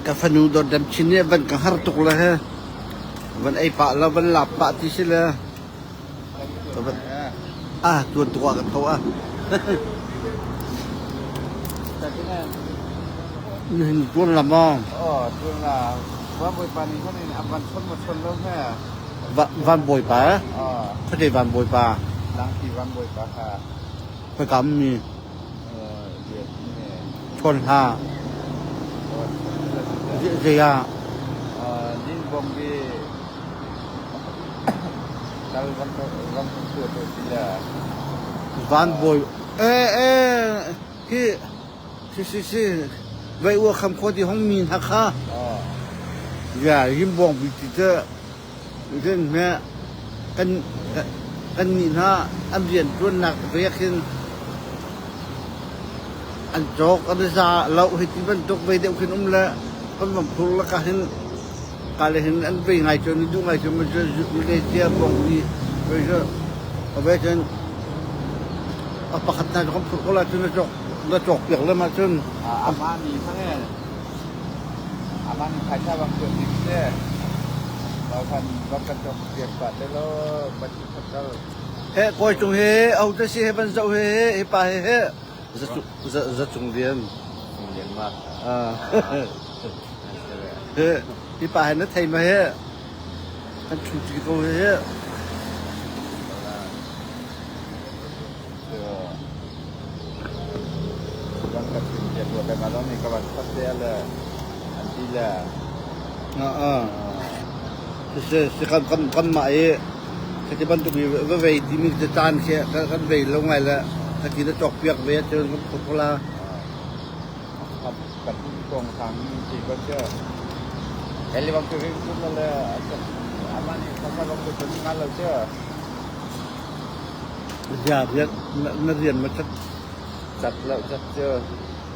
Ka fanu dawt chin nih van ka har tuk le he van ei pah la van lap pah ti si le ah tuan tuk ah ka tho ah. Nihin tuan la maw? Oh, tuan la. Van Bawipa nih khan in a van chon ma chon lo he. Van Bawipa? Oh. Khuate Van Bawipa. Langti Van Bawipa kha. Khoika mi? Chawn hlah. Zei ah? Van Bawi eh eh hi si si si vai ua kham kho ti hong mi hna kha ya him bong bi ti te Cun kan kannih hna an rianṭuannak vek hin an cawk an i za lo hei ti bantuk vei deuh khin um le kan van phur lakah hin ka le hin an vei ngai cu an i duh ngai cu Malaysia bawngbi vei cu ve cun a pakhat hna cu kan phurh ko lai cun na cawk na cawk piak le mah cun. Amah nih Amah nih phaisa bang tuah ding si. Khan bang kan cawk piak pah te law pati khat He kawi cung he au te si he van zoh he he pa he he za cung lian. Cung lian ma. He hi pa he na thei ma he kan thu ti ko he he. Kanmah i khati bantuk i va vei timi caan khi kan vei lo ngai le khati na cawkpiak ve ahcun kan phur ko la. Na rian ma cat? Cat lo cat cu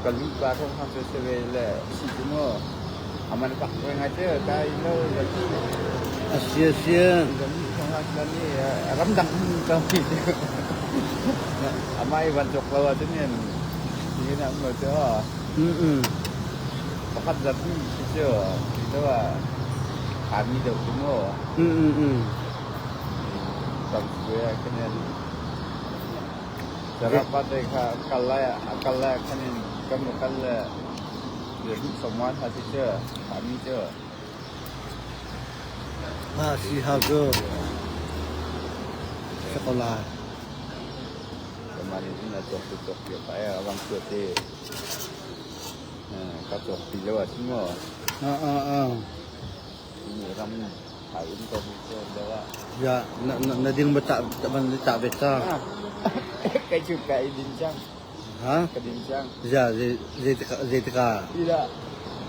ka lu pa kong hang cu si ve le si cu mu. Aman pak ve ngai cu kai lo A si a si. Ramdang ka mi cu. Amai van cok lo ahcun hin hin am lo cu. Pakhat zat mi si cu ti ah kami deuh cu mu. Si hau cu si ko lai. Ya, na ding ba ta ban ta ve ta? Kai cu kai din cang. Ha? Ka din cang. Ya, zei zei tika? Ila.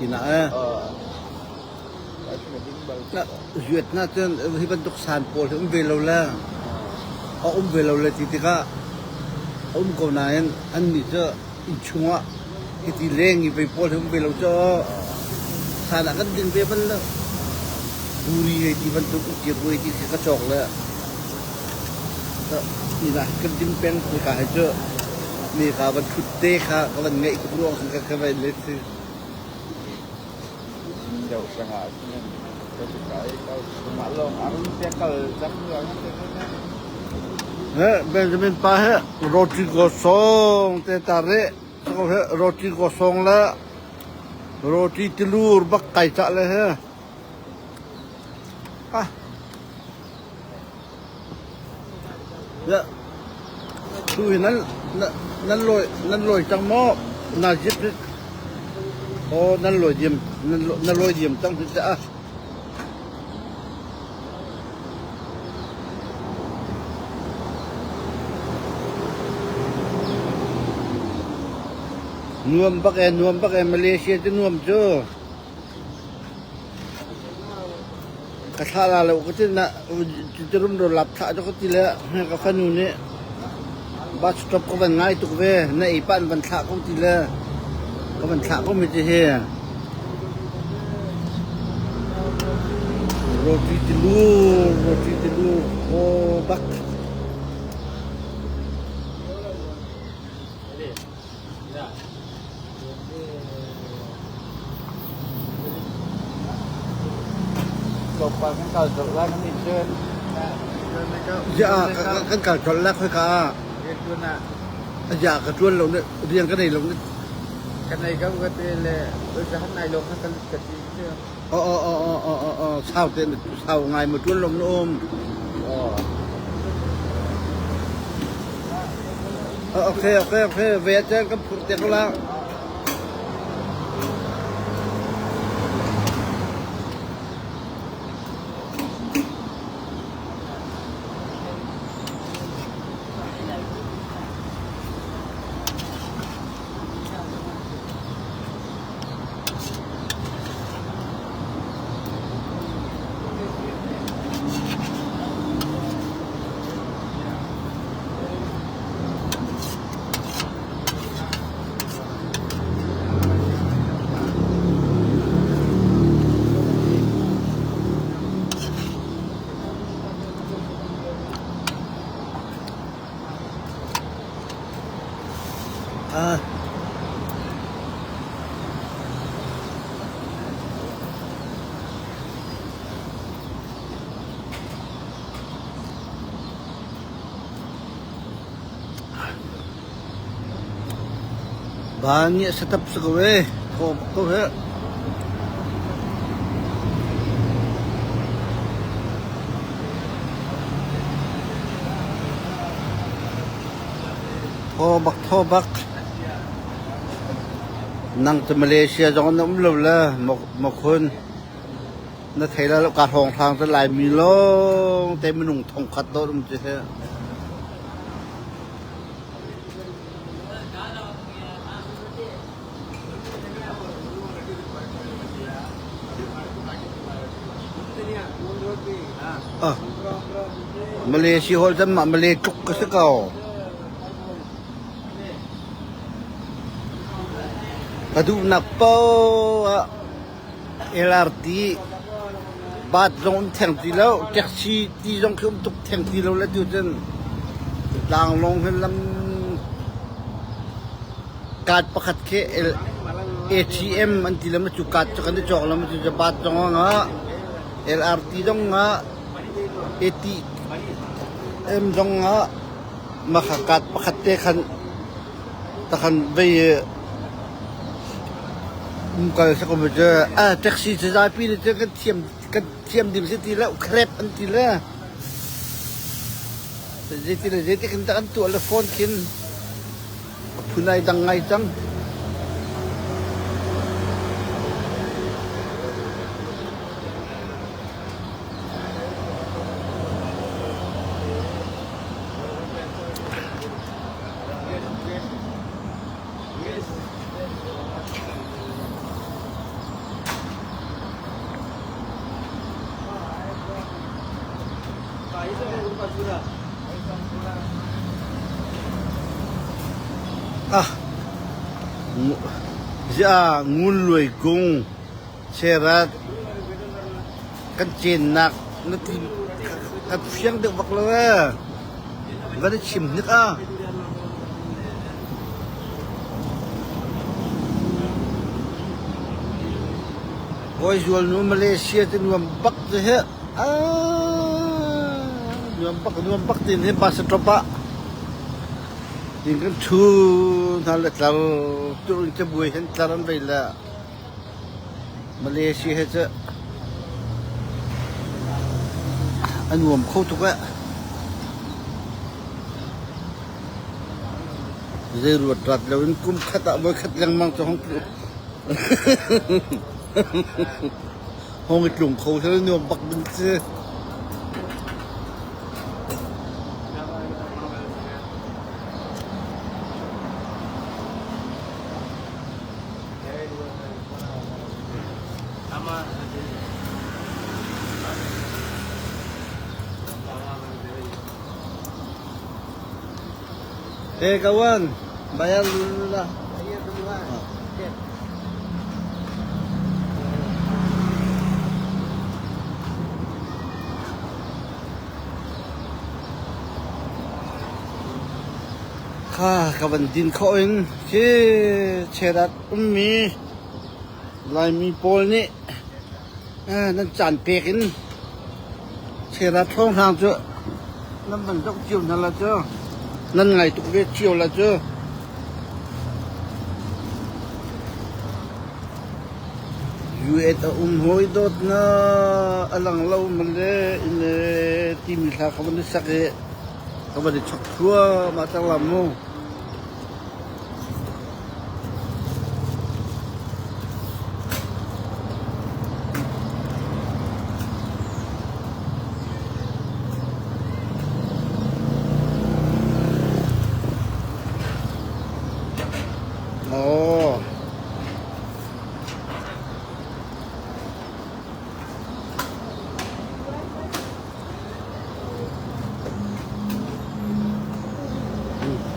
Ina eh. Kai cu ka ding bal. Na zuat na cun hi bantuk san pawl hi um ve lo le. A um ve lo le ti tikah a um ko nain an nih cu inn chungah hiti leng i vei pawl hi um ve lo cu san ah kan ding ve bal lo. Buri hei ti bantuk ukir ti khi ka cawk le inn ah kan ding peng ka hi cu me ka van thut te kha ka van ngaih tuk ruang khan ka van let si. Deuh sangah ka si kai mah lawng arun te kal cang He Benjamin pa he roti gosong te ta re he roti gosong le roti tilur bak kai cha le he ah ya tu hi nan nan loi nan loi cang maw na zip oh nan loi diam nan loi diam cang hi cha Nuam bak ee, nuam bak ee, Malaysia cu nuam cu. Ka thlah la lo ka ti na ti rum ro lap thlah cu ka ti le ka fanu nih bus stop ka van ngai tuk ve na ei pan van thlah ko ti le ka van thlah ko mi ti hi. Roti tilu, roti tilu, aw bak. Tlawmpal kan kal colh lai kan nih cun. Ya kan kal colh la khoi ka. Ya ka tuan lo ne rian ka nei lo ne. Kan ei ko ka te le zahan nai lo kha kan ka ti cu. O o o o o o o sau te sau ngai ma tuan lo na um. Okay okay okay ve chen kan phur te ko la. Ah. Ba nih a satap si ko ee. Thaw bak ko heh. Thaw bak thaw bak. Nang cu Malaysia zong na um lo le makhun. Na thei la lo ka hrawng hrang cu Laimi lawng te minung thongkhat dawt um cu hi. Malaysia holh cun mah Malay tluk ka si ko. Ka duhnak paoh ah LRT bat zong um theng ti lo, taxi ti zong khi um tuk theng ti lo le tu cun tlanglawng hin lam card pakhat khi ATM an ti le cu card cu kan i cawk lo cu bat zong a ngah, LRT zong ngah, ATM zong ngah, mah kha card pakhat te khan takhan vei umkal sa ko cu taxi cu zapi nih cun kan thiam kan thiam ding si ti lo crap an ti le zeiti le zeiti khin dah an tuah le phone khin a phun ai dang ngai cang. Ziah Ngun Luai Kung Cherat kan cennak na ti kan fiang deuh bak lo ee. Van i chim hnik ah. Kawi Zual nu Malaysia cu nuam bak cu hi. Nuam bak nuam bak tin hi bus stop ah tin kan thu hna le tlar tur in cabuai hin tlar an vei le Malaysia he cu a nuam kho tuk eh. Zei ruat rat lo in kum khat ah voi khat lengmang cu hong hong i tlung kho thil nuam bak ding si. Eh kawan, bayar dulu lah. Bayar dulu lah. Okay. Kha ka van din khawh in khi cherat ummi Laimi pawl nih nan caan pek in. Chera thawnghrang cu nan van zoh cio hna la cu nan ngai tuk ve cio la cu. US a um hawi dawtna a lang lo male in timi hla ka van i sak i ka van i chok thluahmah cang la mu. Aw.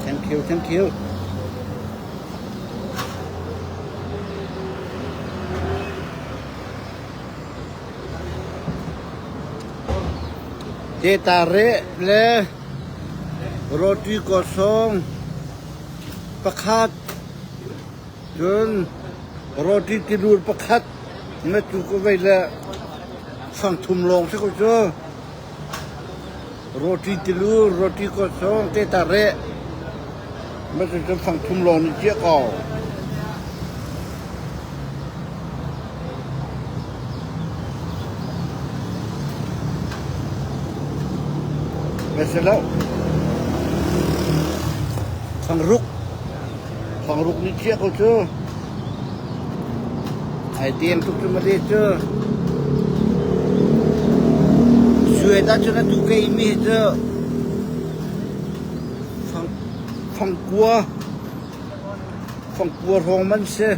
Thank you, thank you. Te tare le roti kosong pakhat cun roti tilur pakhat na tu ko vei le fangthum lawng si ko cu. Roti tilu, roti kawsawng te ta reh. Ma cu fangthum lawng nih ciah ko. Na si lo. Fangruk. Fangruk nih ciah ko cu. Ai deng tuk cu male cu. Suet ahcun atu ka imi hi cu fangkua fangkua hrawng man si.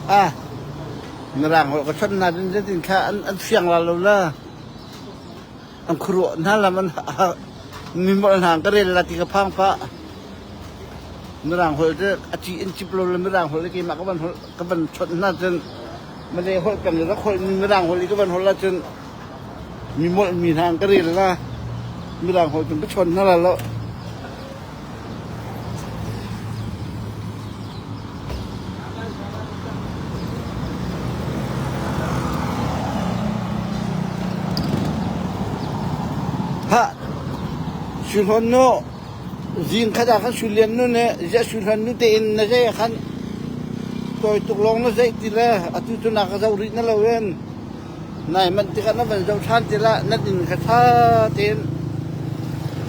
Ah, Mirang holh ka chawnh hna cun zeitin kha an, an fiang la lo la. An khuaruah hna lam an mi molh hna ka rel la ti ka phang pah. Mirang holh cu a ci in cip lo le Mirang holh le keimah ka van holh ka van chawnh hna cun Malay holh peng le rak holh mi Mirang holh i ka van holh ahcun mi molh mi hna an ka rel la. Mirang holh cun ka chawn hna la lo. Hah! Suihlawn nu, zing khat ah khan Suilian nu nih ziah Suihlawn nu tein na zei ah khan tawi tuk lawng na zeih ti le atu cu na ka zoh rih na lo in nai manh tikah na van zoh ṭhan ti la nan inn kha ṭha tein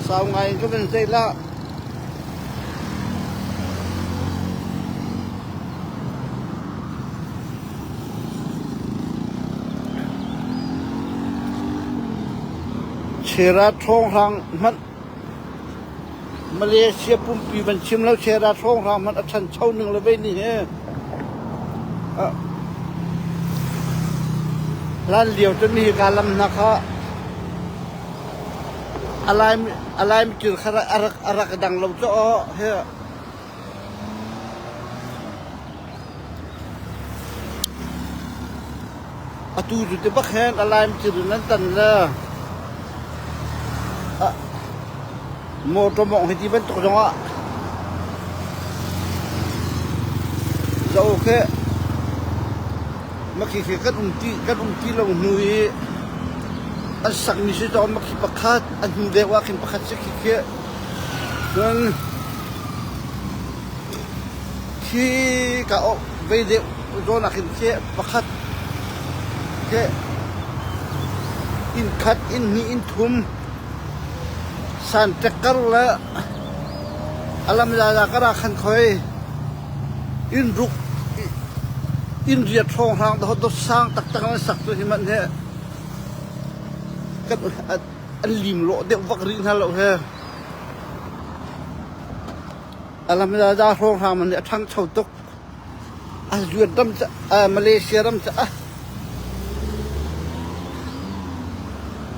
sau ngai in ka van zeih la. Chera ṭhawnghrang hmanh Malaysia pumpi van chim lo Chera ṭhawnghrang hmanh a ṭhancho ning le vei ni hi hlan lio cun hika lam hna kha a laim kir kha a rak dang lo cu aw hi. Atu cu ti bak hen a laim kir in an tan le motor mawngh hi ti bantuk zongah zoh khi makhi khi kan um ti kan um ti lo hnu i an sakmi si caw makhi pakhat a hnu deuh ah khin pakhat si khi khi cun khi ka oh vei deuh zawn ah khin khi pakhat khi inn khat inn hnih inn thum Sanṭekkar le a lamzai ah ka ra khan khoi. Inn ruk inn riat hrawnghrang dot sang taktak an sak cu hi manh hi kan an lim lawh deuh vak rih hna lo he. A lamzai hrawnghrang man nih a ṭhangcho tuk. A zuat ram ca Malaysia ram caah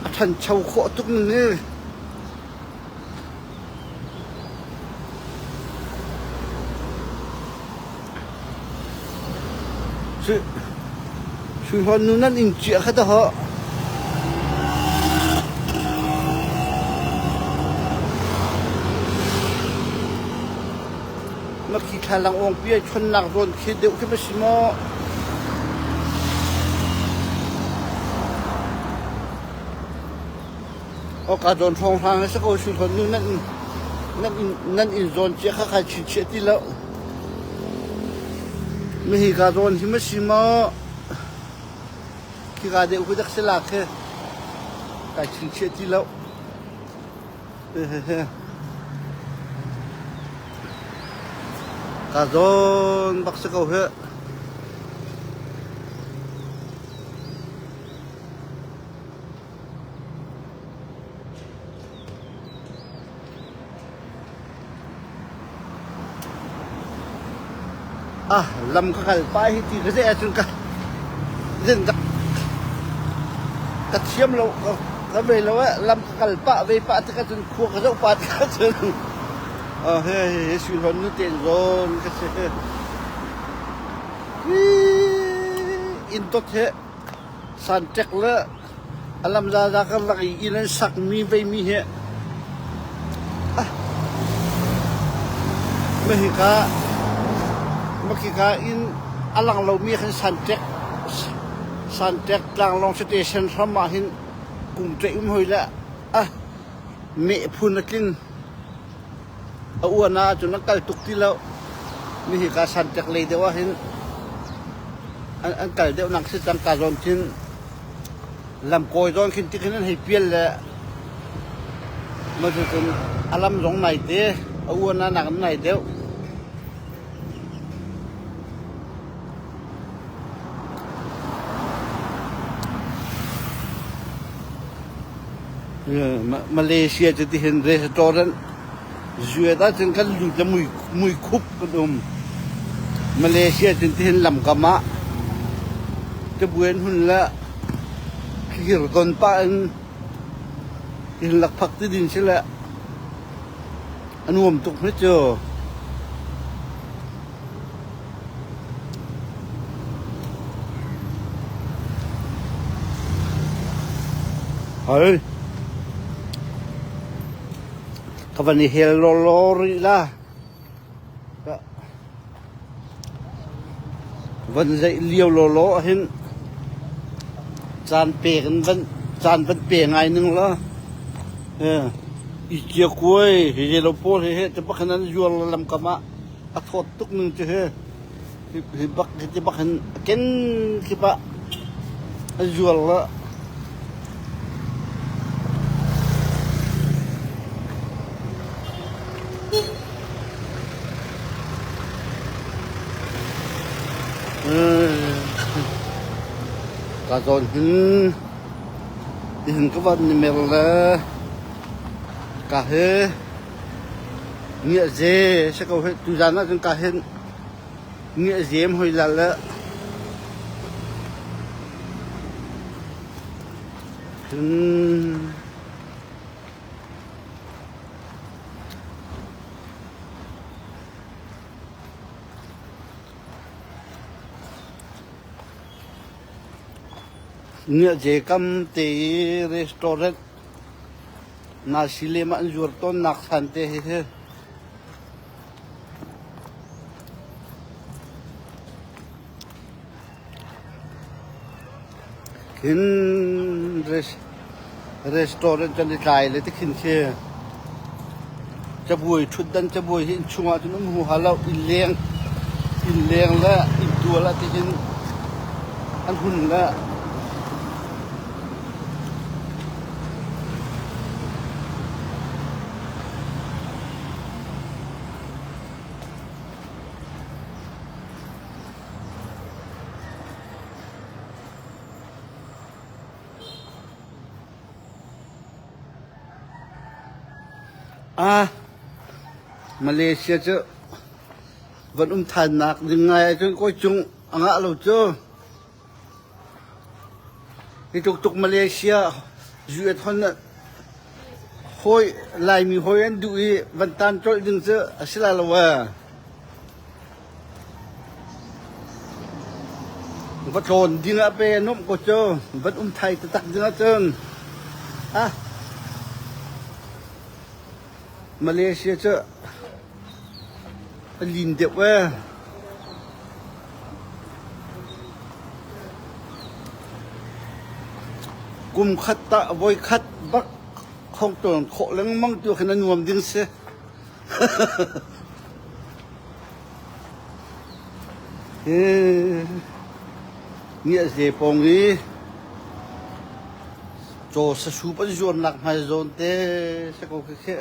a ṭhancho khawh tuk ning hi Sui Hlawn nu nan inn cia kha dahawh. Makhi thlalang awng pi ai chonnak zawn khi deuh khi ma si maw? Awka zawn hrawnghrang he si ko su hlawn nu nan nan in nan in zawn cia kha khai chinchiah ti lo. Mihi ka zawn hi ma si maw? Khi ka deuh khi dak si la khi kai chinchiah ti lo. Ka zawn bak si ko hih. Ah, lam ka kal pah hi ti ka zeih ahcun ka zin ka ka thiam lo ka ve lo eh lam ka kal pah ve pah tik ahcun khua ka zoh pah tik ahcun ah he he sui hlawn nu ten zawn ka si inn tot he sanṭek le a lamzaza karlak i inn an sakmi veimi hi ah mahika makhika inn a lang lomi khan sanṭek sanṭek tlanglawng station hram ah hin kum ṭeih um hoi le ah meh phun a tling. A uan ahcun an kal tuk ti lo. Nihi ka sanṭek lei deuh ahhin an kal deuh nak si cang ka zawn khin lamkawi zawn khin tikhin an hei pial le cucun a lam zong nai te a uan ah nak an nai deuh. Malaysia cu tihin restaurant zuet ahcun kan lut le muikhup kan um. Malaysia cun tihin lamkam ah cabuai an hun le thlir don pah in tihin lakphak ti din si le a nuam tuk hme cu. Hoi. Ka van i hel lawlaw rih la. Ka van zeih lio lawlaw ahhin caan pek in van caan van pe ngai ning la. I cia kuai hi je lo pawl he he te bak hin an zuar lamkam ah a thawt tuk ning cu hi hi bak hi ti bak hin a ken kip ah a zuar la. Ka zawn hin tihin ka van ni mer le ka he ngiahze si ko hih. Tuzaan ahcun ka hin ngiahzem hoi la le cun Ngiahze kam te i restaurant Nasi lem ah an zuar tawnnak san te hi hi. Khin restaurant kan i tlai le tikhin khi cabuai ṭhutdan cabuai hi innchung ah cun um huha lo innleng innleng le inntual ah tihin an hun le Ah, Malaysia cu van um thannak ding ngai ahcun kawi cung a ngah lo cu. Hi tluk tuk Malaysia US hon hawi Laimi hawi an duh i van tan colh ding cu a si lai lo ee. Va tlawn ding ah pe nuamh ko cu van um thai taktak ding ahcun ah Malaysia cu. A lin deuh ee. Kum khat tah voikhat bak khong tawn khawh lengmang tu khin a nuam ding si. Ngiahze pawng i caw sasup an zuarnak hmai zawn te si ko khi khi.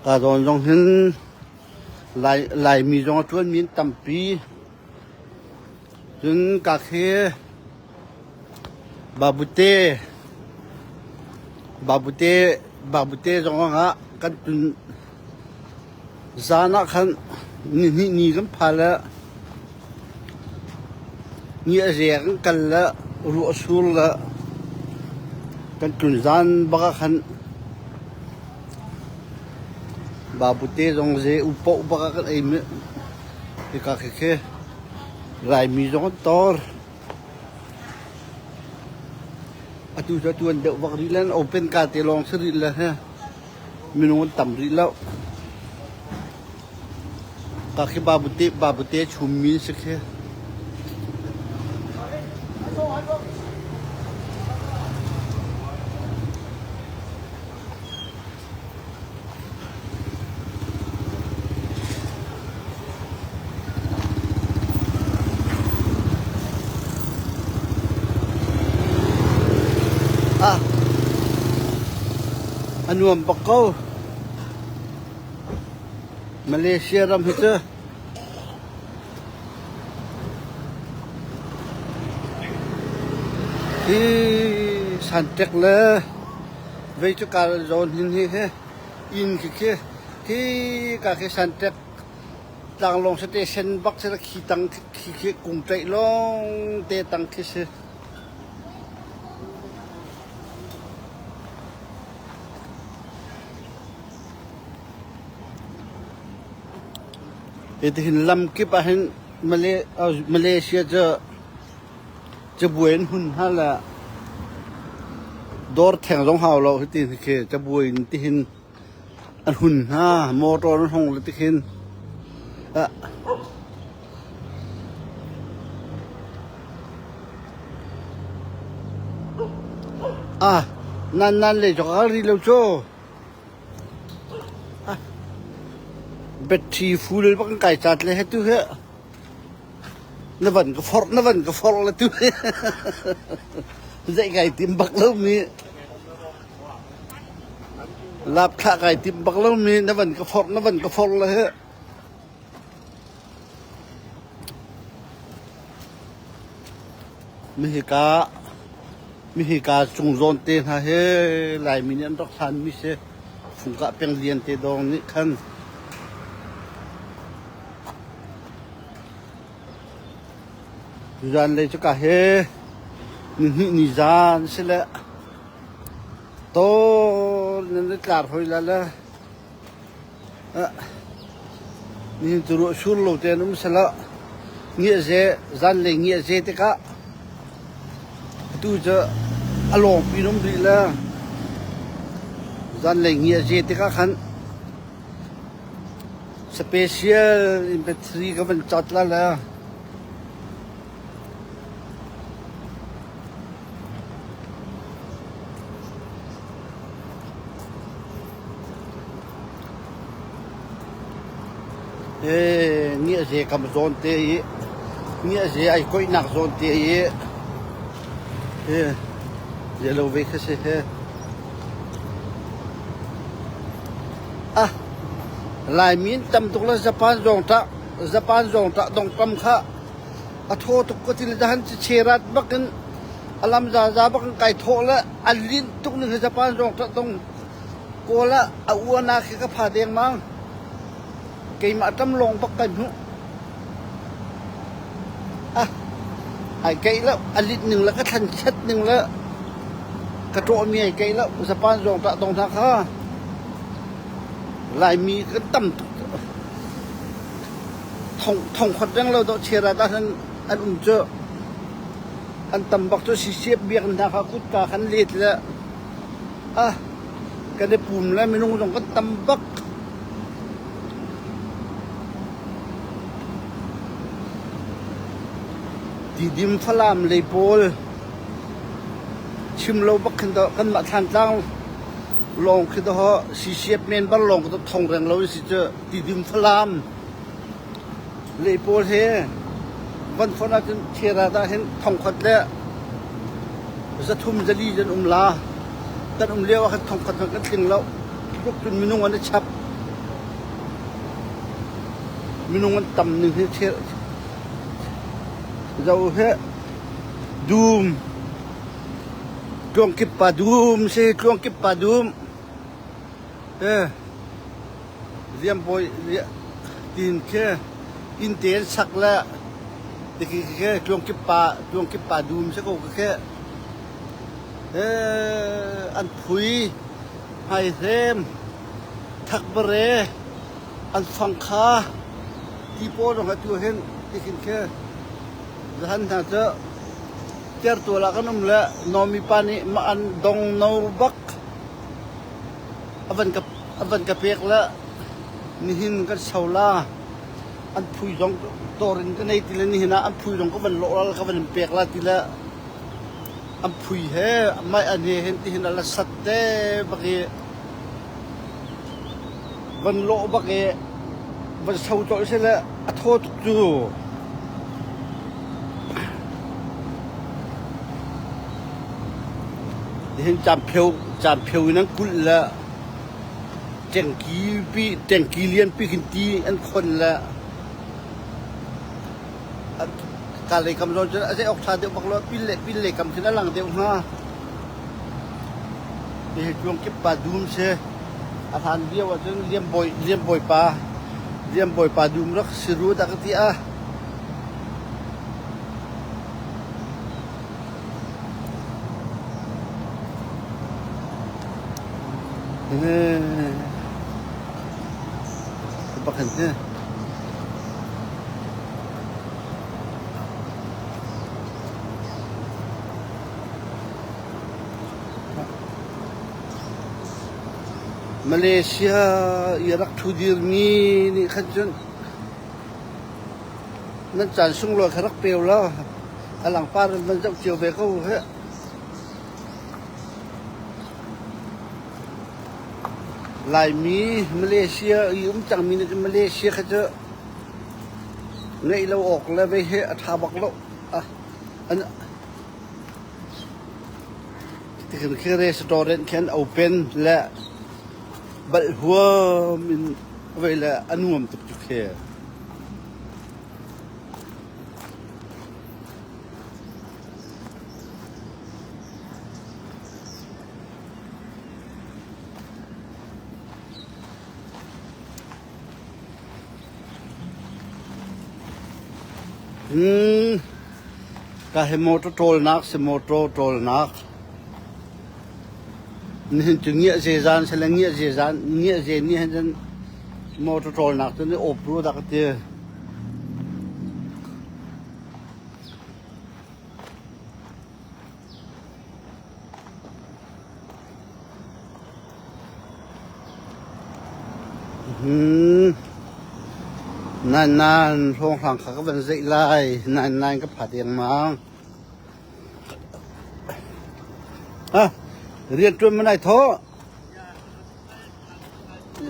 Ka zawn zong hin Laimi zong a ṭuanmi an tampi. Cun ka khi Babute Babute Babute zong ah kan tun zan ah khan nihnih ni kan pha le ni a zek kan kal le ruah a sur le kan tlun zan bak ah khan Babute zong ze upoh bak ah kan ei mi hika khi khi Laimi zong an tor. Atu cu atu an deuh bak rih le an open ka te lawng si rih le he minung an tam rih lo. Ka khi babute babute chummi si khi. Ah, a nuam bak ko. Malaysia ram hi cu hi Santek le vei cu kar zawn hin hi hi inn khi khi khi ka khi Santek tlanglawng station bak si khi tang khi khi kung tlaih lawng te tang khi si. Hitihin lamkip ahhin Malaysia cu cabuai in hun hna le dawr theng zong hau lo hiti khi cabuai in tihin an hun hna motor an hong le tikhin ah nan nan lei zong a ri lo cu. Battery full bak in kai cat le he tu hi na van ka forh na van ka forh le tu hi zei kai tim bak lo mi lap thlah kai tim bak lo mi na van ka forh na van ka forh le he Mihika mihika cung zawn te hna hi Laimi nih an rak hlanmi si. Fungkah peng lian te dawng nih khan Zanlei cu ka he nihnih ni zan si le tawl nan i tlar hoi la le Nihin cu ruah sur lo tein um selaw ngiahze zanlei ngiahze tikah atu cu a lawngpi in um rih le zanlei ngiahze tikah khan special in battery ka van cat la le Ngiahze kam zawn te i ngiahze ai koihnak zawn te i yellow ve kha si he. Ah, Laimi in tam tuk le Japan zawng tah Japan zawng tah dong kam kha a thaw tuk ka ti le han cherat bakin a lam zaza bakin kai thawh le a linh tuk ning Japan zawng tah dong Kawl ah a uanak hi ka pha dengmang. Keimah ṭam lawng bak kai hmuh. Ah, ai keih lo, a lit ning le ka thlan chet ning le ka ṭawhmi ai keih lo. Japan zong tah dong hna kha. Laimi kan tam tuk. Thong thong khot reng lo dawh chiara dah an um cu. An tam bak cu sisiap biakinn hna kha kutka khan let le ah kan i pum le minung zong kan tam bak. Tidim Falam lei pawl chim lo bak khin to kanmah Thlantlang lawng khi to sisiap men bar lawng khi to thong reng lo si cu Tidim Falam lei pawl he van fonh ahcun Therat ah hin thongkhat le 300 400 an um la. Kan um lio ah khan thongkhat hmanh kan tling lo. Tluk cun minung an i chap. Minung an tam ning hi zo he dum tluangkip pa dum si tluangkip pa dum eh Liambawi tin khi inn te an sak le tiki khi tluangkip pa tluangkip pa dum si ko khi an phui hmaihrem thakbare an fang kha ti pawl zong atu hin tikhin khi zahan hna cu tertual ah kan um le Nomi pa nih mah an dong no bak A van ka pek le nihin kan so la. An phui zong dawr in ka nei ti le nihin ah an phui zong ka van lawh la ka van in pek la ti le an phui he mai an he hin tihin a la sat te bak i van lawh bak i van so colh si le a thaw tuk cu. Nihin caanphio in an kulh le ṭengki lianpi khin ti an khon le ka lei kam zawn cun a zei awk ṭha deuh bak lo pil lei kam khin a lang deuh hnga. Hihi tluangkip pa dum si. A hlan lio ahcun Lianbawipa dum rak si rua dah ka ti ah. Bakhan hi. Malaysia i rak ṭhudirmi nih khan cun Nan caan sunglawi kha rak pe ulaw a langpar in van zoh cio ve ko u hih. Laimi Malaysia i um cangmi nih cun Malaysia kha cu ngeih lo awk le vei hi a ṭha bak lo. An tikhin khi restaurant khi an open le balh huam in vei le a nuam tuk cu khi. Ka hi motor ṭawlnak si motor ṭawlnak. Nihin cu ngiah zezan si le ngiah zezan ngiah ze nih hin cun motor ṭawlnak cu ni awp rua dah ka ti. Nan hrawnghrang kha ka van zeih lai. Nan ka pha dengmang. Ah, rian ṭuan man ai thawh.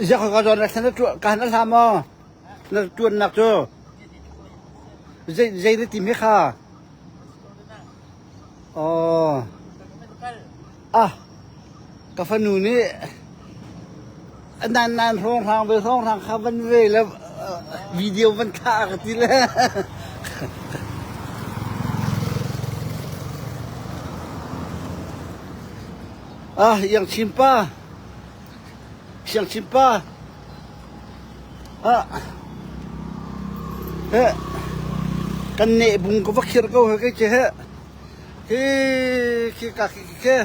Ziak ka zawn na ṭuan ka han a hla maw? Na ṭuannak cu zei zei na tim hi kha? Aw. Ah, ka fanu nih nan nan hrawnghrang ve hrawnghrang kha van ve le video van thlah ka ti le. Ah, yang chimpa. Siang chimpa. Ah. He. Kan ne bung ka va khir ko he ke he. Hi khi ka khi khi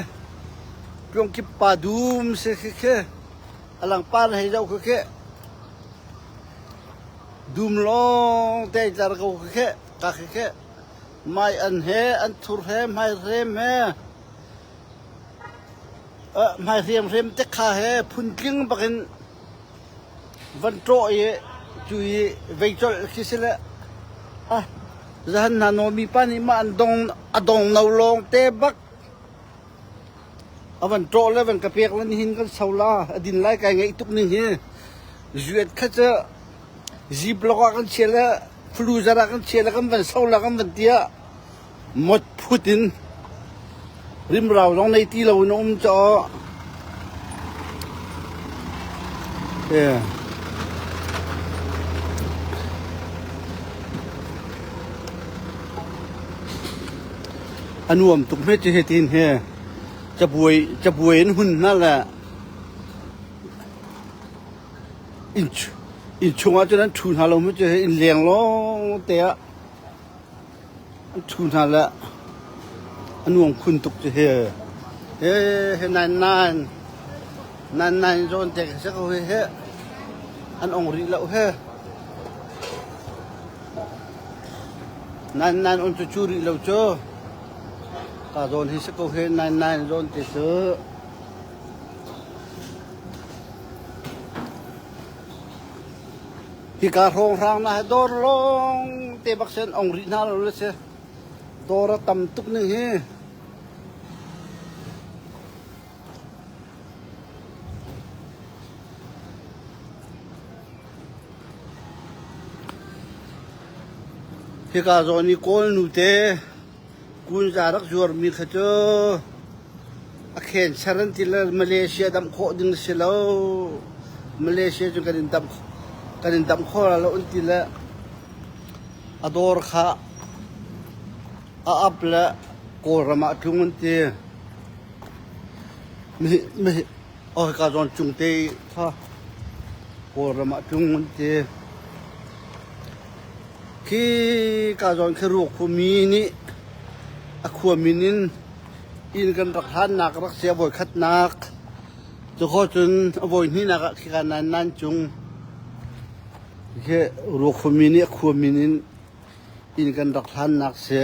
Tluangkip pa dum si khi khi a langpar hei zoh khi khi dum lawng te tlar ko khi khi ka khi khi. Mai an he, an thur he, hmaihrem he, hmaihriamhrem te kha he phuntling bakin van ṭawh i cu i vei colh khi si le ah zahan hna naw mi pa nih mah an dong a dong no lawng te bak a van ṭawh le van ka pek le nihin kan so la a din lai kai ngaih tuk ning hi zuet kha cu ziplock ah kan chia le flu zar ah kan chia le kan van so la kan van tiah mot phut in rimrau zong nei ti lo in a um caw. Yeah. A nuam tuk hme cu hitin he cabuai cabuai in hun hna le inn inn chungah cun an ṭhu hna lo mu cu inn leng lawng te ah An ṭhu hna le a nuam khun tuk cu hi. He he nine nine nine nine zawn te khi si ko hi he an ong rih lo he. Nine nine on cu cu rih lo cu. Ka zawn hi si ko hi nine nine zawn te cu. Hika hrawnghrang na dawr lawng te bak sen ong rih hna lo le si. Dawr a tam tuk ning hi. Hika zawn i Kawl nu te kunza rak zuarmi kha cu a khenser an ti le Malaysia damh khawh ding si lo. Malaysia cu kan in damh kan in damh kho la lo an ti le a dawr kha a ap le Kawlram ah a tlung an ti. Mihi oh hika zawn cung te kha Kawlram ah a tlung an ti. Khi ka zawn khi ruak khuami nih a khua min in inn kan rak hlannak rak si a voikhatnak. Cukhawh cun a voihnihnak ah khika nan nan cung khi ruak khuami nih a khua min in inn kan rak hlannak si.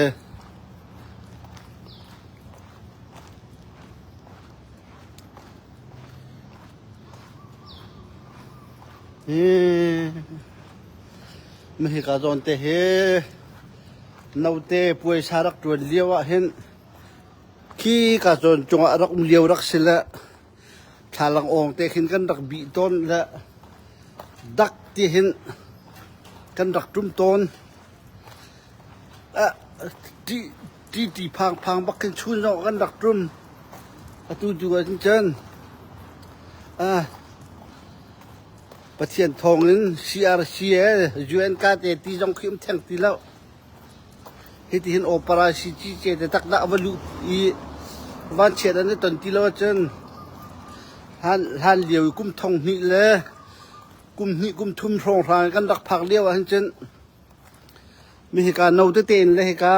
Hi Mahika zawn te hi note puaisa rak ṭuan lio ah hin khi ka zawn cungah rak um lio rak si le thlalang awng te khin kan rak bih tawn le dak ti hin kan rak ṭum tawn. Ti ti phang phang bak khin chun zong kan rak ṭum. Atu tu ah cun Pathian thawngin CRC he UN ka te ti zong khi um theng ti lo. Hitihin opera CCC te tak dah va luh i vanchiat an i ton ti lo ahcun hlan, hlan lio i kum thong hnih le kum hnih kum thum hrawnghrang kan rak phak lio ahhin cun mi hika no tete in le hika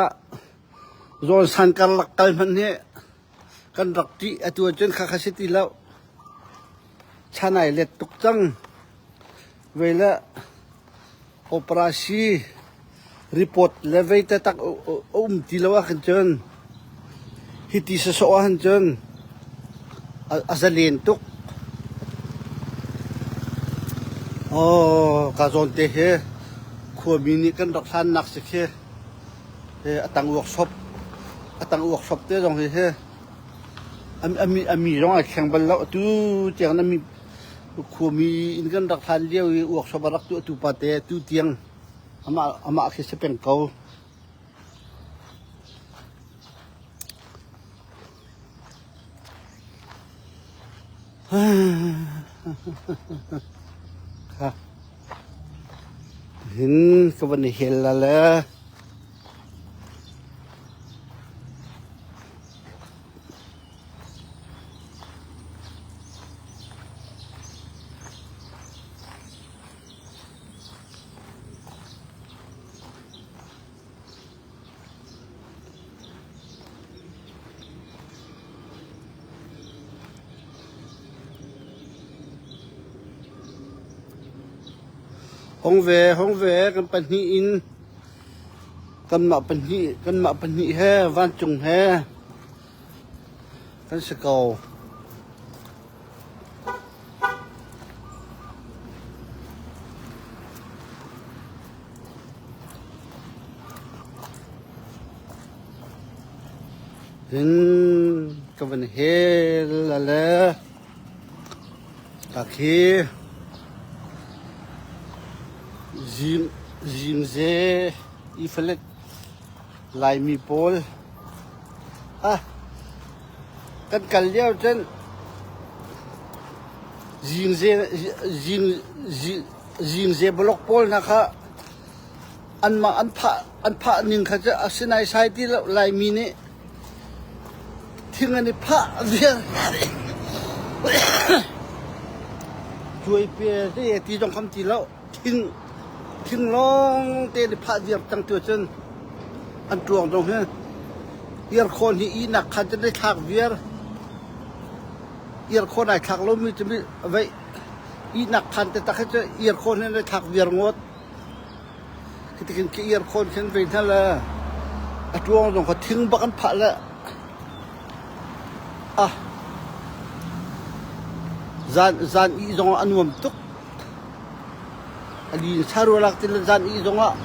zawn san karlak kal hmanh hi kan rak ṭih atu ahcun khakha si ti lo. Chan ai let tuk cang. Vei le operasi report le vei te tak a um ti lo ahkhin cun hiti sawsawh ahhin cun a zalen tuk. Aw ka zawn te hi khuami nih kan rak hlannak si khi. Hi a tang workshop a tang workshop te zong hi hi a mi zong ai thleng bal lo atu tiang na mi khuami in kan rak hlan lio i workshop a rak tu atu pa te tu tiang amah amah khi si peng ko. Kha hin ka van i hel la le Hong ve, hong ve, kan pahnih in. Kanmah pahnih kanmah pahnih he vancung he kan si ko. Hin ka van hel le ka khi zing zingze i falet Laimi pawl ah kan kal lio cun zingze zing zingze block pawl hna kha anmah an phah an phah ning kha cu a si naisai ti lo. Laimi nih thing an i phah vial cuai pe te ti zong kham ti lo. Thing thing lawng te an i phah viar cang tu cun an tuang zong hi aircon hi ihnak khan cun ai thlak viar. Aircon ai thlak lomi cu vei ihnak khan te tak hi cu aircon hin ai thlak viar ngawt. Khitikin khi aircon khin vei hna le a tuang zong kha thing bak an phah le ah zan zan ih zong ah a nuam tuk. A lin sarua lak tin le zan ih zong ah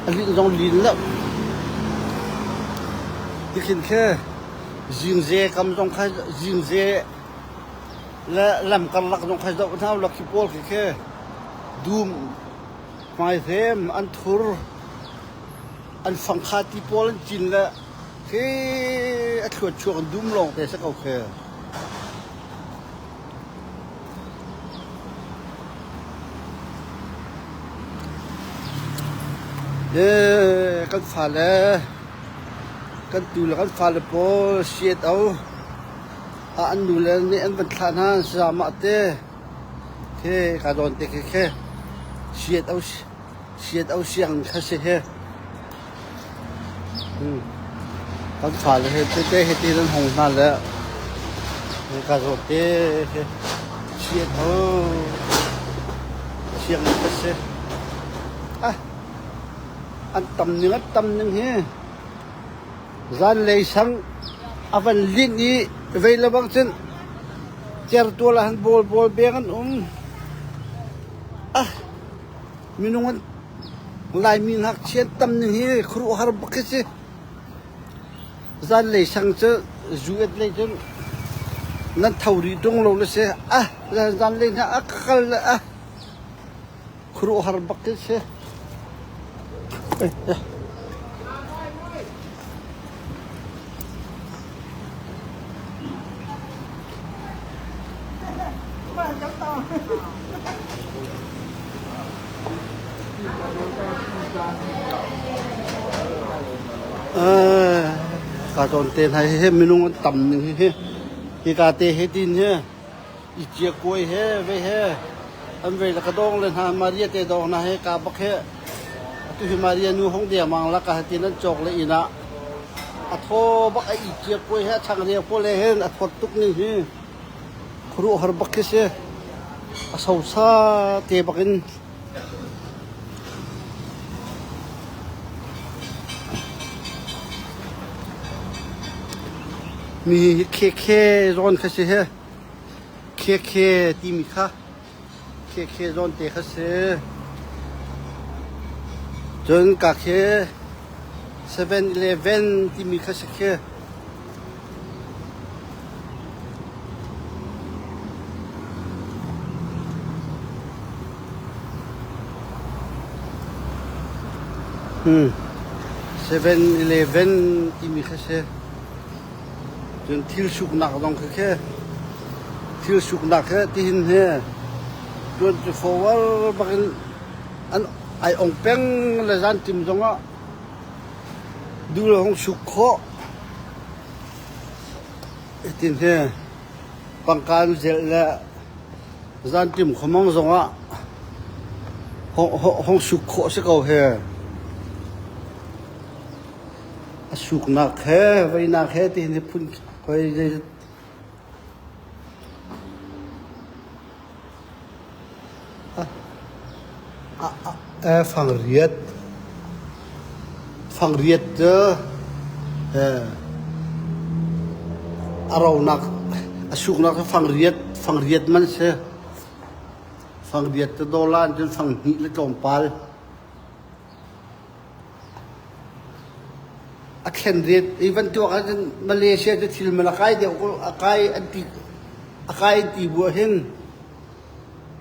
a lin zong lin lo. Tikhin khi zingze kam zong kha zingze le lam karlak zong kha zoh hna u law khi pawl khi khi dum hmaihrem an thur an fangkha ti pawl an cin le khi a thluat chuak in dum lawng te si ko khi. Kan fale kan tu le kan fale pawl siat o an nu le nih an van thlah hna zamah te Khe ka dawn te khi khe siat o siat o siang kha si he. Kan fale he te te he ti nan hong hna le ka zawn te he siat o siang kha si. Ah an tam ning an tam ning hi Zanlei sang a van linh i vei lebang cun certual ah han bawl bawl beng an um. Ah, minung an Laimi ngakchia tam ning hi khuaruahhar bak khi si. Zanlei sang cu zu et lei cun nan tho rih ṭung lo le si. Ah, zanlei hna a ka kal le ah khuaruahhar bak khi si. Ka zawn te hna hi minung an tam ning hi hika te hi tin hi I ciakuai he vei he an vei le ka dawng le hna Maria te dawng hna he ka bak he atu hi Maria nu hong dengmang la ka hatin an cawk le inn ah a thaw bak a i ciakuai he a changreu pawl he hin a thawt tuk ning hi khuaruahhar bak khi si a sosa te bak in. Mi hi khekhe zawn kha si he. Khekhe timi kha khekhe zawn te kha si. Cun ka khi 7-Eleven timi kha si khi. 7-Eleven timi kha si. Cun thil suknak zong khi khi thil suknak he tihin hi 24 hour bakin an ai ong peng le zan tim zongah duh le hong suk khawh. Hitin hi pangka an zelh le zantim khuamang zongah hong suk khawh si ko hi. A suknak he veinak he tihin hi phun hoi zei fangriat. Fangriat cu a ronak a suknak cu fangriat fangriat man si. Fangriat cu dollar in cun fanghnih le tlawmpal. A thlen riat i van tuak ahcun Malaysia cu thil man a kai deuh ko a kai an ti a kai an ti bu ahhin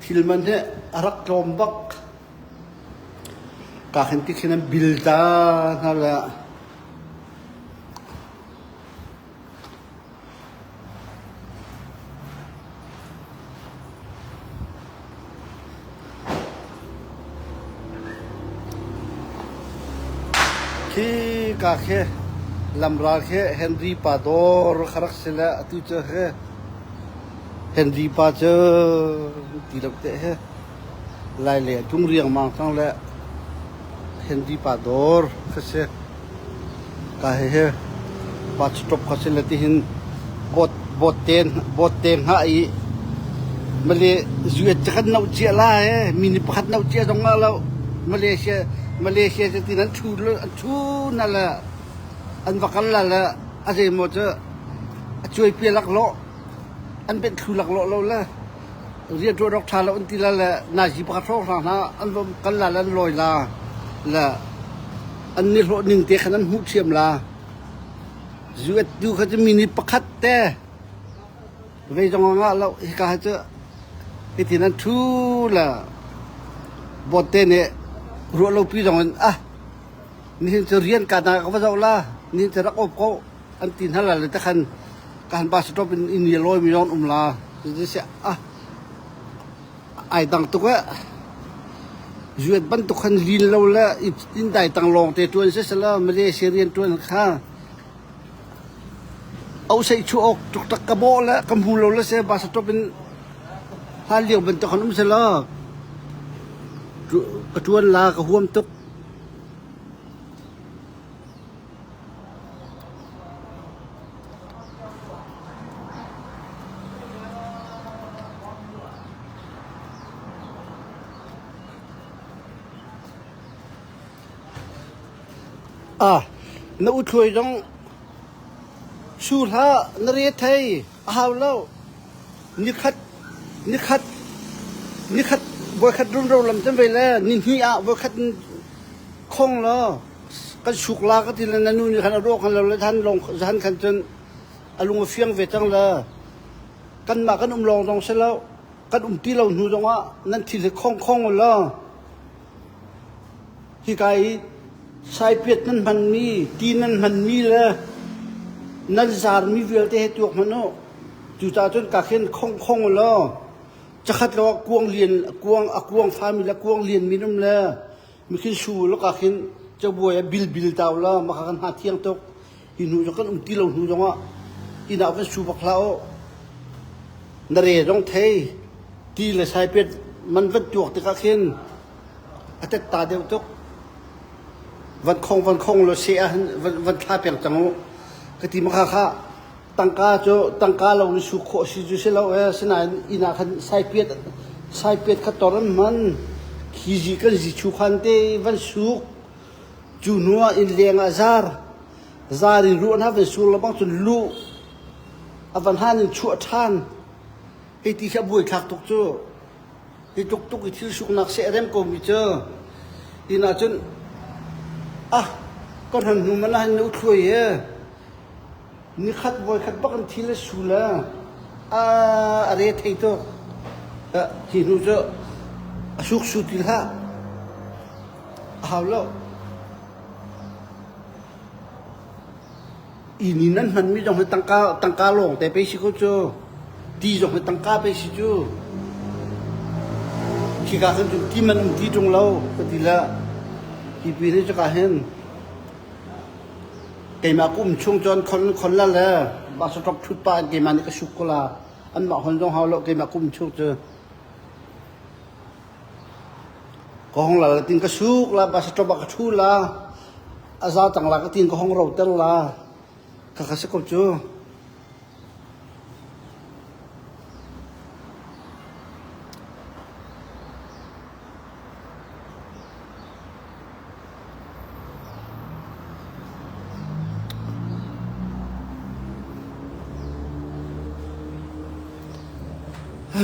thil man hi a rak tlawm bak. Ka khin ti khin an bil ta hna le Khi ka khi lamral khi Henry pa dawr kha rak si le atu cu hi Henry pa cu ti lo teh hi Lai le a tlung riangmang cang le Henry pa dawr kha si. Ka hihi bus stop kha si le tihin boat boat te boat te hngah i Malay zuet cu kan noh cia la he mi nih pakhat noh cia zong ah lo Malaysia Malaysia cu tin an thu an thu na le an va kal la le a zeimaw cu a cuai pia laklawh an benh thlu laklawh lo le rianṭuan awk ṭha lo an ti la le nazi pakhat hrawnghrang hna an va kal la le an lawi la le an nihlawh ning te khan an hmuh ṭhiam la. US tu kha cu mi nih pakhat te vei zong a ngah lo hika hi cu hitin an ṭhu le bawtte nih ruah lo pi zong in ah nihin cu rian ka na ka va zoh la nihin cu rak op ko an ti hna la le te khan kan bus stop in in lawi mi zong um la ah ai dang tuk eh zuat bantuk khan lin lo le in dai tang lawng te tuan se sala Malaysia rian tuan kha au sei chu ok tuk tak ka bo le ka hmu lo le se bus stop in hlan lio bantuk khan um sela ka tuan la ka huam tuk. Ah, na uthluai zong su hlah, na re thei, a hau lo. Nikhat, nikhat, nikhat, voikhat rumro lam cun vei le nihnih ah voikhat khong law kan suk la ka ti le na nu nih khan a ruah khan lo le zan lawng zan khan cun a lung a fiang ve cang le kanmah kan um lawng zong si lo kan um ti lo hnu zongah nan thil hi khong khong u law hika i saipiat nan hmanmi ti nan hmanmi le nan zarmi vialte he tuak hmanh u cucaah cun ka khin khong khong u law cakhat lo ah kuang lian kuang a kuang fami le kuang lian mi um le Mikhin su laka khin cabuai ah bilbil tau la maka kan hna thiang tuk. Hi hnu zong kan um ti lo hnu zongah inn ah van su bak hlah u. Na re zong thei ti le saipet man van tuak tikah khin a tetta deuh tuk. Van khong van khong lo se ah hin van, van thla peng cang u. Ka ti maka kha Tangka cu tangka lo in suk khawh si cu si lo ee. Asinain inn ah khan saipiat saipiat kha tor an hman. Khi zi kan zi chu khan te van suk. Cu hnu ah inn leng ah zar. Zar in ruah hna van sur lebang cun luh. A van han in chuah ṭhan. Hei ti khi a buaithlak tuk cu. Hi tluk tuk i thil suknak seh a rem komi cu inn ah cun ah ka hnon hnu man ah hin na uthluai hi. Nikhat voikhat bak in thil a su le a re thei tuk. Hi hnu cu a suk su ti hlah. A hau lo. Inn in an hmanmi zong hi tangka tangka lawng te pei si ko cu. Ti zong hi tangka pei si cu. Khika khan cun ti man um ti ṭung lo ka ti le hi pi hi cuka hin Keimah ka um chung cun khon khon la le bus stop ṭhut pah in keimah nih ka suk ko la. Anmah hon zong hau lo keimah ka um chung cu. Ka hong la la tin ka suk la bus stop ah ka ṭhu la. A za cang la ka tin ka hong ro ter la. Ka ka si ko cu. Kha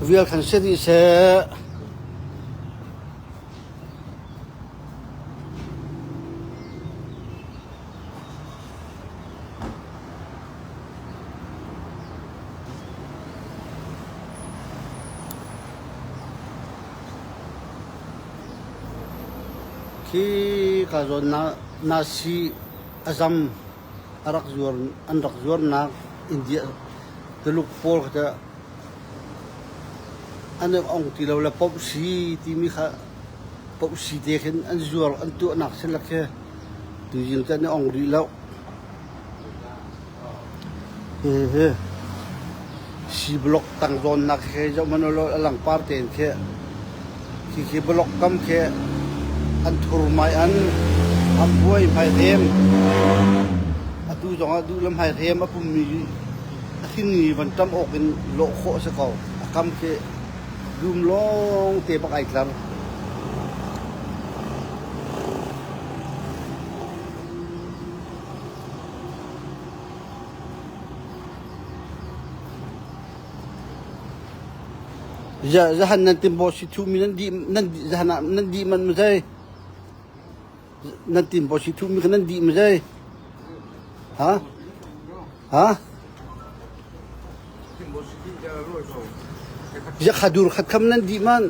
vial khan si dih seh. Khi ka zawn nasi a zam a rak zuar an rak zuarnak India Tuluk pawl kha cu an i ong ti lo le poh-si timi kha poh-si te khin an zuar an tuahnak si le khi tuzing cu an i ong rih lo. Hihi si block tang zawnnak khi zoh hmanh ulaw a langpar tein khi khi block kam khi an thur mai an an buai hmaihrem atu zongah duh le hmaihrem a pummi a thinni van ṭam awk in lawh khawh a si ko. A kam khi dum lawng te bak ai tlar. Zahan nan timbaw si thumi nan dih nan zahan ah nan dih man ma zei? Nan timbaw si thumi kha nan dih ma zei? Ha? Ha? Zakha dur khat kham nan dih man.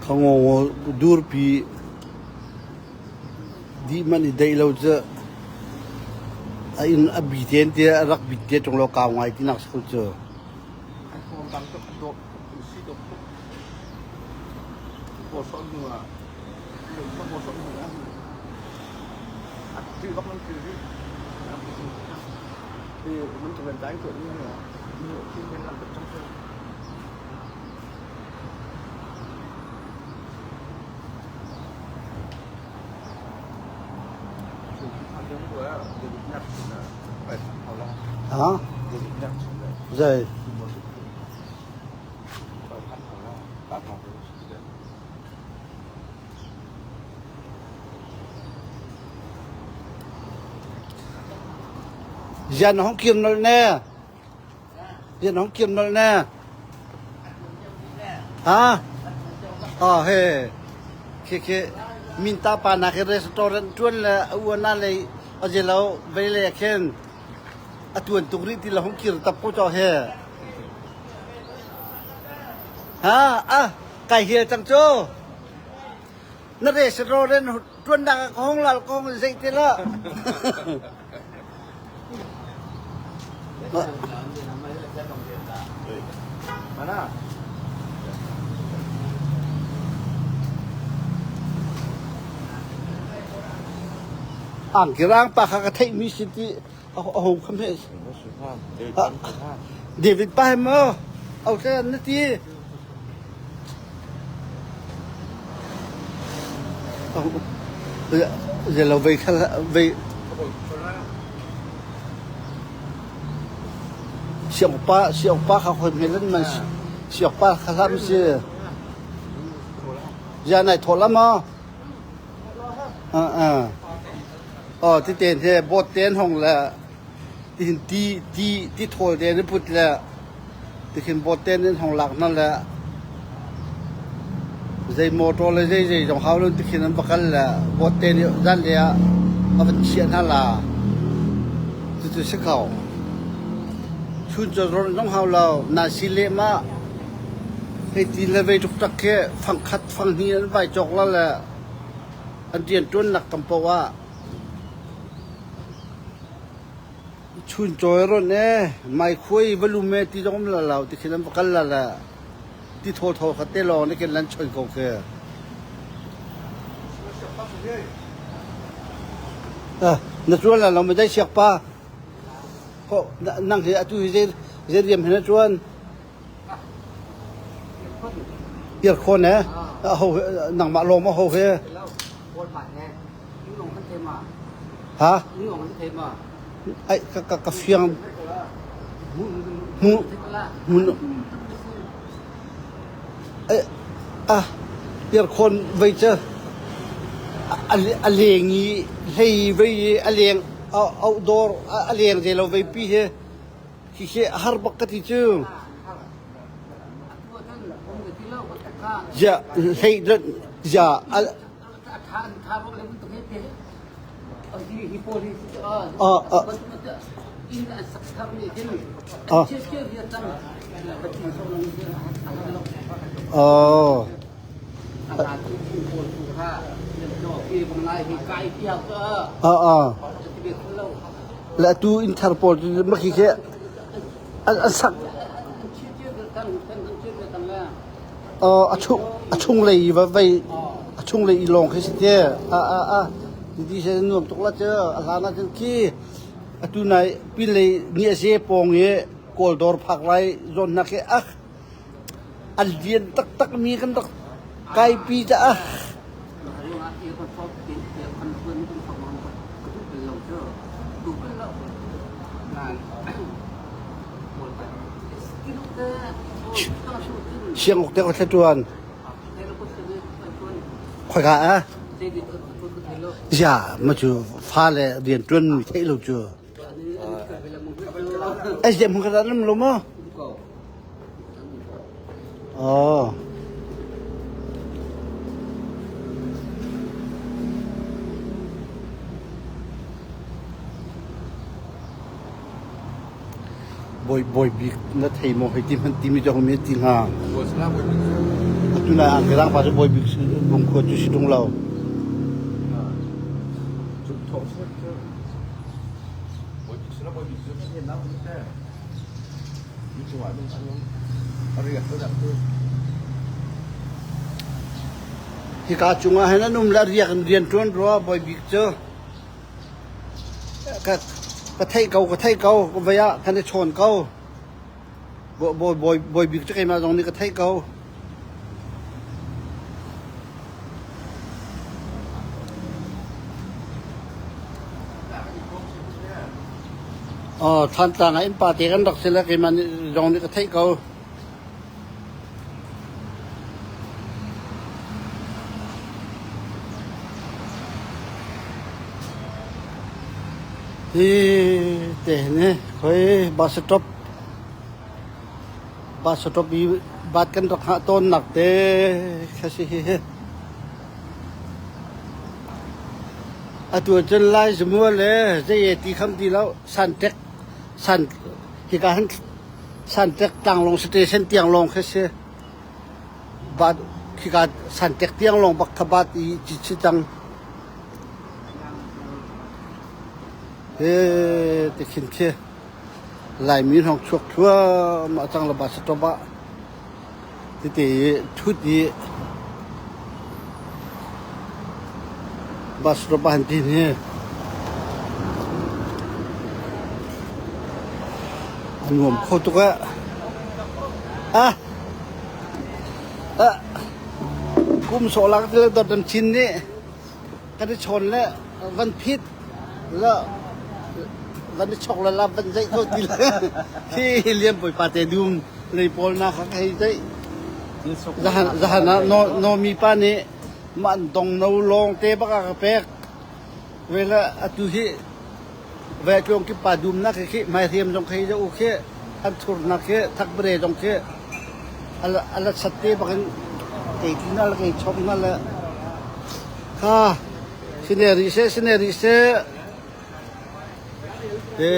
Khangaw durpi dih man i deih lo cu a inn a bi ten te a rak bit te ṭung lo kau ngai tinak si ko cu. Ha? Zei? Zian hong kir nolh ne. Zian hong kir nolh ne. Ha? Oh he. Khi khi minta pa na khi restaurant tuan le a uana lei a zelo vei le khin a tuan tuk rih ti la hong kir tap ko cho he. Ha ah kai hel cang cu. Na restaurant tuan nak ka hong lal kong zei te la. Angki rang pa kha ka theihmi si ti a hung kham he. David pa he maw? Au na ti. Zeilo vei kha vei siangpa siangpa kha khoi hme lan man siangpa kha hlam si ya nai thaw la ma oh ti ten he bot ten hong le ti hin ti ti ti thawl te ni put le Tikhin bawten in hong lak hna le zei motor le zei zei zong hau lo tikhin an va kal le bawte nih zanlei ah a van chiah hna la. Cucu si ko. Chun cu rawn zong hau lo. Na si lehmah hei ti le vei tuk khi fang khat fang hnih an vai cawk la le an rianṭuannak kam paoh ah Chuncawi rawn ee, maikhuai va lum ee ti zong um la lo ti khin an va kal la le ti thawthaw kha te lawng nih khin lan choi ko khi. Na tuan la lo ma dai siak pa. Ko nang hi atu hi zei zei riam hi na tuan? Irkhon eh. Ho nangmah lawng maw ho he? Ha? Ai ka ka ka fiang hmu hmun ah aircon vei cu a leng i hlei vei i a leng outdoor a leng ze lo vei pi hi hi a har bak ka ti cu. Ziah hlei ziah Le atu inn thar pawl cu makhi khi an sak A chunglei i va vei a chunglei i lawng khi si te. Ti se nuam tuk la cu a hlan ah cun khi atu nai pinlei ni a ze pawng i Kawl dawr phak lai zawn hna khi ah a lian taktak mi kan rak kaipi caah. Sianguk te ka ṭuan. Khoika ah? Ya, ma cu fale rian ṭuan mi theih lo cu. SDM hmun ka lam lo maw? Oh. Bawi bawi bik na thei maw hei ti hmanh timi cu mi ti hnga. Atu nai ang kirang pa cu bawi bik lungkhua cu si ṭung lo. Hika cungah hin an um le riak in rian ṭuan rua bawi bik cu. Ka theih ko, ka theih ko, ka vei ah kan i chawn ko. Bawi, bawi bik cu keimah zong nih ka theih ko. Thantlang ah innpa te kan rak si le keimah zong nih ka theih ko. Hi te hin hi khoi bus stop bus stop i bat kan rak hngah tawn nak te kha si hi hi. Atu cun Lai Zamua le zei ti kham ti lo Santek san hika hin Santek tlanglawng station tiang lawng khi si. Bat khika Santek tiang lawng bak kha bat i ci si cang. He ti khin khi Laimi hong chuak thluahmah cang la bus stop ah tete i thut i bus stop ah han tin hi a nuam kho tuk ah ah ah kum sawh lak te dot an chin nih kan i chawn le van phit la van i chok le la van zeih ko ti le hi lian bawipa te dum lei pawl na kha hei zeih zahan zahan ah no no mi pa nih man dong no lawng te bak a ka pek ve la atu hi ve tlong ki pa dum na khi khi mai riam zong khi u khi an thur na khi thak bre zong khi ala ala chat te bak in kei ti na la kei chok na la kha sine ri se sine ri se e.